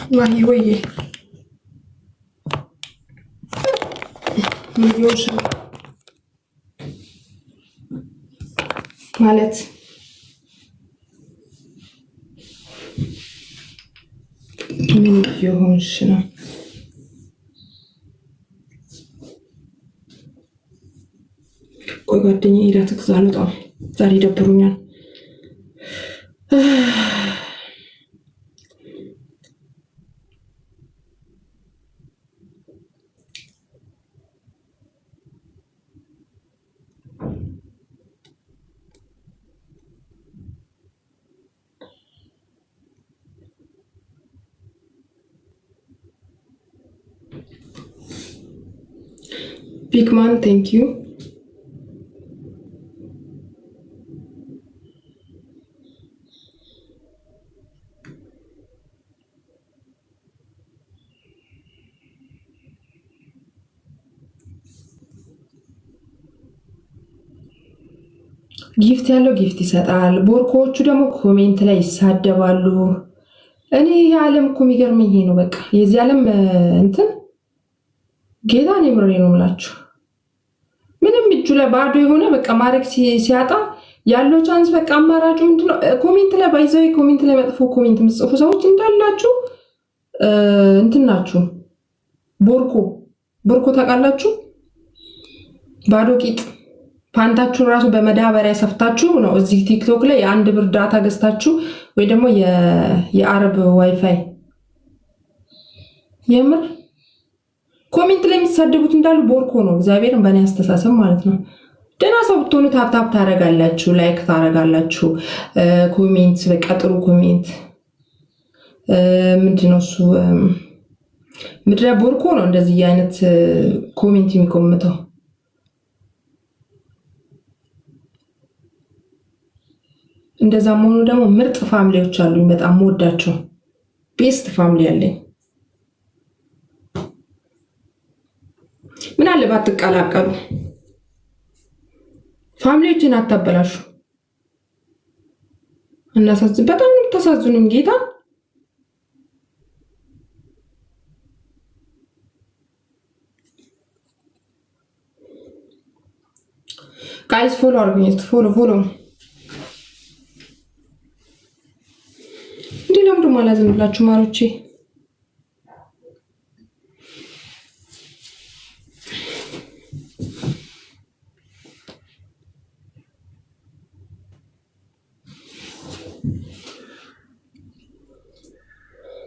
ማሂ ወይዬ ምን እየሆንሽ ነው? ማለት ምን እየሆንሽ ነው? ቆይ ጓደኛዬ ሄዳ ትግዛ። አልወጣም ዛሬ ደብሮኛል። ቢግማን thank you። Gift ያለው gift ይሰጣል። ቦርኮዎቹ ደግሞ comment ላይ ይሳደባሉ። እኔ ይሄ ዓለም እኮ የሚገርመኝ ይሄ ነው። በቃ የዚህ ዓለም እንትን ጌታን የምሬ ነው የምላችሁ። ምንም እጁ ላይ ባዶ የሆነ በቃ ማድረግ ሲያጣ ያለው chance በቃ አማራጩ ምንድነው? Comment ላይ by the way comment ላይ መጥፎ comment የምትጽፉ ሰዎች እንዳላችሁ እንትን ናችሁ። ቦርኮ ቦርኮ ታውቃላችሁ? ባዶ ቂጥ ፓንታችሁን ራሱ በመዳበሪያ ሰፍታችሁ ነው እዚህ ቲክቶክ ላይ የ1 ብር data ገዝታችሁ ወይ ደግሞ የአረብ ዋይፋይ። የምር comment ላይ የሚሳደቡት እንዳሉ ቦርኮ ነው። እግዚአብሔርን በእኔ አስተሳሰብ ማለት ነው። ደህና ሰው ብትሆኑ tap tap ታረጋላችሁ፣ like ታረጋላችሁ፣ comment በቃ ጥሩ comment ምንድነው እሱ? ምድረ ቦርኮ ነው እንደዚህ አይነት comment የሚኮምተው። እንደዛ መሆኑ ደግሞ ምርጥ family ዎች አሉኝ፣ በጣም መወዳቸው best family አለኝ። ምን አለ ባትቀላቀሉ፣ family ዎችን አታበላሹ። እናሳዝን፣ በጣም ነው የምታሳዝኑኝ። ጌታ guys follow አድርጉኝ፣ follow follow። እንዲህ ለምንድን ነው አላዝንላችሁ ማሮቼ?